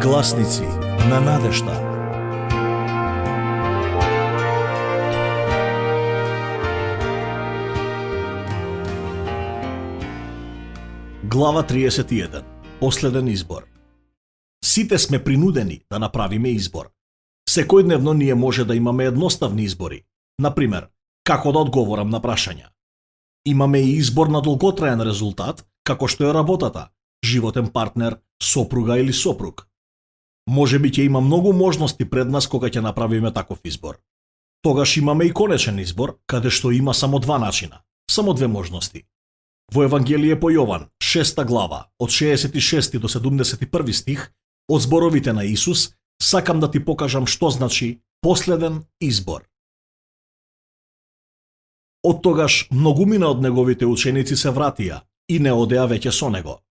Гласници на надежта. Глава 31. Последен избор. Сите сме принудени да направиме избор. Секојдневно ние може да имаме едноставни избори. Например, како да одговорам на прашања. Имаме и избор на долготраен резултат, како што е работата, животен партнер, сопруга или сопруг. Може би ќе има многу можности пред нас кога ќе направиме таков избор. Тогаш имаме и конечен избор, каде што има само два начина, само две можности. Во Евангелие по Јован, 6 глава, од 66 до 71 стих, од зборовите на Исус, сакам да ти покажам што значи последен избор. Оттогаш многумина од неговите ученици се вратија и не одеа веќе со него.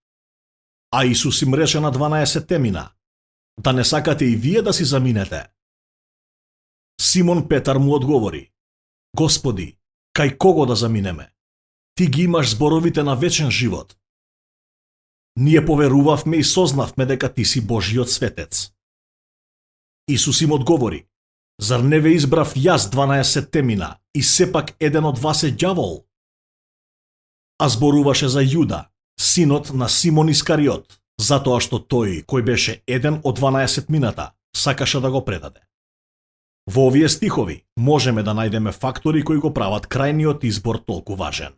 А Исус им рече на 12 темина: да не сакате и вие да си заминете? Симон Петар му одговори: Господи, кај кого да заминеме? Ти ги имаш зборовите на вечен живот. Ние поверувавме и сознавме дека ти си Божиот светец. Исус им одговори: зар не ве избрав јас 12 темина и сепак еден од вас е ѓавол? А зборуваше за Јуда, синот на Симон Искариот, затоа што тој, кој беше еден од 12 мината, сакаше да го предаде. Во овие стихови можеме да најдеме фактори кои го прават крајниот избор толку важен.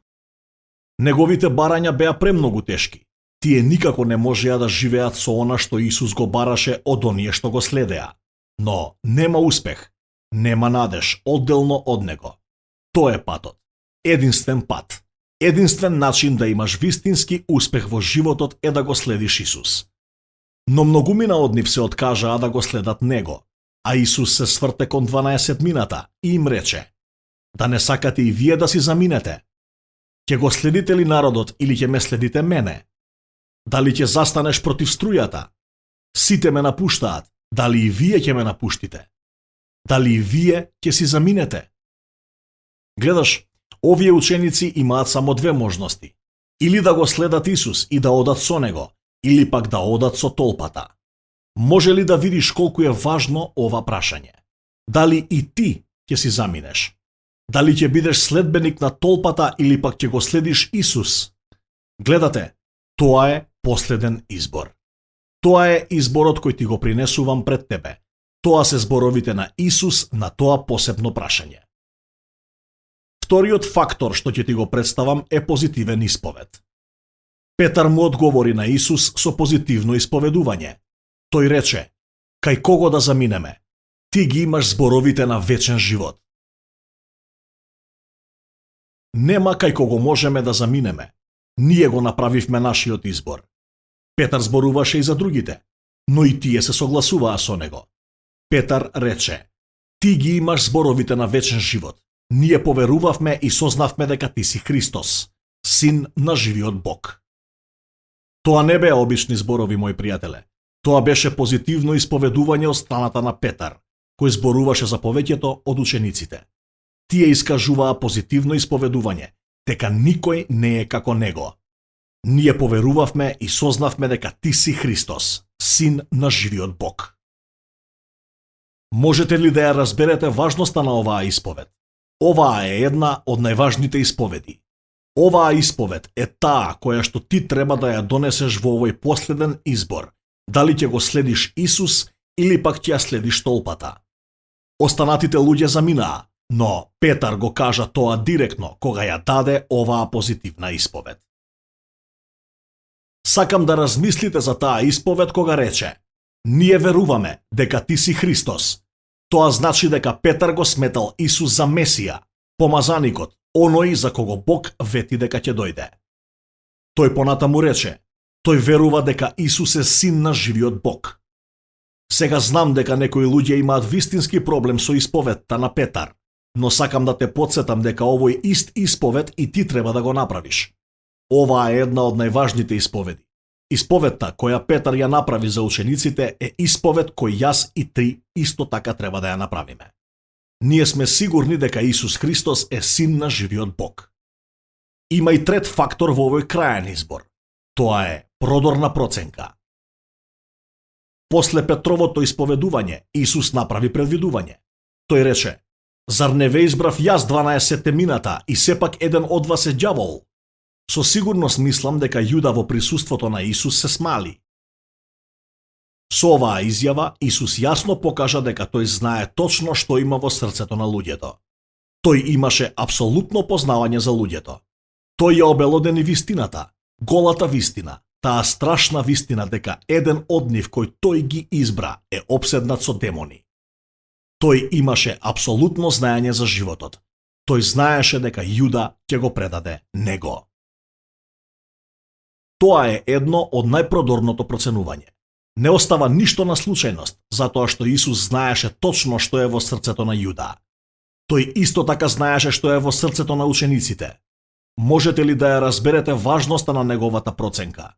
Неговите барања беа премногу тешки. Тие никако не можеа да живеат со она што Исус го бараше од оние што го следеа. Но нема успех, нема надеж одделно од него. Тоа е патот. Единствен пат. Единствен начин да имаш вистински успех во животот е да го следиш Исус. Но многумина од нив се откажаа да го следат него, а Исус се сврте кон 12 мината и им рече: да не сакате и вие да си заминете? Ќе го следите ли народот или ќе ме следите мене? Дали ќе застанеш против струјата? Сите ме напуштаат, дали и вие ќе ме напуштите? Дали и вие ќе си заминете? Гледаш, овие ученици имаат само две можности. Или да го следат Исус и да одат со него, или пак да одат со толпата. Може ли да видиш колку е важно ова прашање? Дали и ти ќе си заминеш? Дали ќе бидеш следбеник на толпата или пак ќе го следиш Исус? Гледате, тоа е последен избор. Тоа е изборот кој ти го принесувам пред тебе. Тоа се зборовите на Исус на тоа посебно прашање. Вториот фактор што ќе ти го представам е позитивен исповед. Петар му одговори на Исус со позитивно исповедување. Тој рече: кај кого да заминеме? Ти ги имаш зборовите на вечен живот. Нема кај кого можеме да заминеме. Ние го направивме нашиот избор. Петар зборуваше и за другите, но и тие се согласуваа со него. Петар рече: ти ги имаш зборовите на вечен живот. Ние поверувавме и сознавме дека ти си Христос, син на живиот Бог. Тоа не беа обични зборови, мои пријателе. Тоа беше позитивно исповедување од страната на Петар, кој зборуваше за повеќето од учениците. Тие искажуваа позитивно исповедување, дека никој не е како него. Ние поверувавме и сознавме дека ти си Христос, син на живиот Бог. Можете ли да ја разберете важноста на оваа исповед? Оваа е една од најважните исповеди. Оваа исповед е таа која што ти треба да ја донесеш во овој последен избор. Дали ќе го следиш Исус или пак ќе ја следиш толпата. Останатите луѓе заминаа, но Петар го кажа тоа директно кога ја даде оваа позитивна исповед. Сакам да размислите за таа исповед кога рече: ние веруваме дека ти си Христос. Тоа значи дека Петар го сметал Исус за Месија, помазаникот, оној за кого Бог вети дека ќе дојде. Тој понатаму рече: тој верува дека Исус е син на живиот Бог. Сега знам дека некои луѓе имаат вистински проблем со исповедта на Петар, но сакам да те потсетам дека овој ист исповед и ти треба да го направиш. Оваа е една од најважните исповеди. Исповедта која Петар ја направи за учениците е исповед кој јас и ти исто така треба да ја направиме. Ние сме сигурни дека Исус Христос е син на живиот Бог. Има и трет фактор во овој крајен избор. Тоа е продорна проценка. После Петровото исповедување, Исус направи предвидување. Тој рече: зар не ве избрав јас 12 мината и сепак еден од вас е ѓавол? Со сигурност мислам дека Јуда во присуството на Исус се смали. Со оваа изјава Исус јасно покажа дека тој знае точно што има во срцето на луѓето. Тој имаше апсолутно познавање за луѓето. Тој ја обелодени вистината, голата вистина, таа страшна вистина дека еден од нив кој тој ги избра е опседнат со демони. Тој имаше апсолутно знаење за животот. Тој знаеше дека Јуда ќе го предаде него. Тоа е едно од најпродорното проценување. Не остава ништо на случајност, затоа што Исус знаеше точно што е во срцето на Јуда. Тој исто така знаеше што е во срцето на учениците. Можете ли да ја разберете важноста на неговата проценка?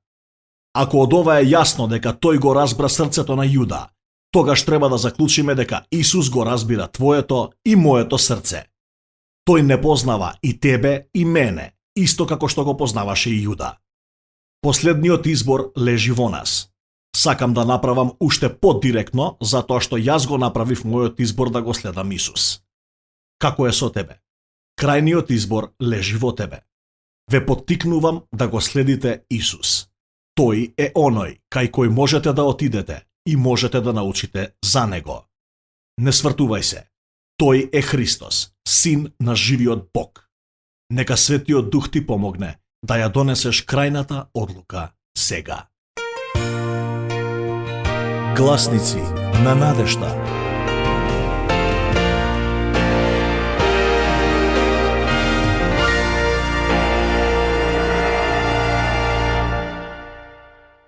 Ако од ова е јасно дека тој го разбра срцето на Јуда, тогаш треба да заклучиме дека Исус го разбира твоето и моето срце. Тој не познава и тебе и мене, исто како што го познаваше и Јуда. Последниот избор лежи во нас. Сакам да направам уште подиректно, затоа што јас го направив мојот избор да го следам Исус. Како е со тебе? Крајниот избор лежи во тебе. Ве поттикнувам да го следите Исус. Тој е оној кај кој можете да отидете и можете да научите за него. Не свртувај се. Тој е Христос, Син на живиот Бог. Нека Светиот Дух ти помогне да ја донесеш крајната одлука сега. Гласници на надежда.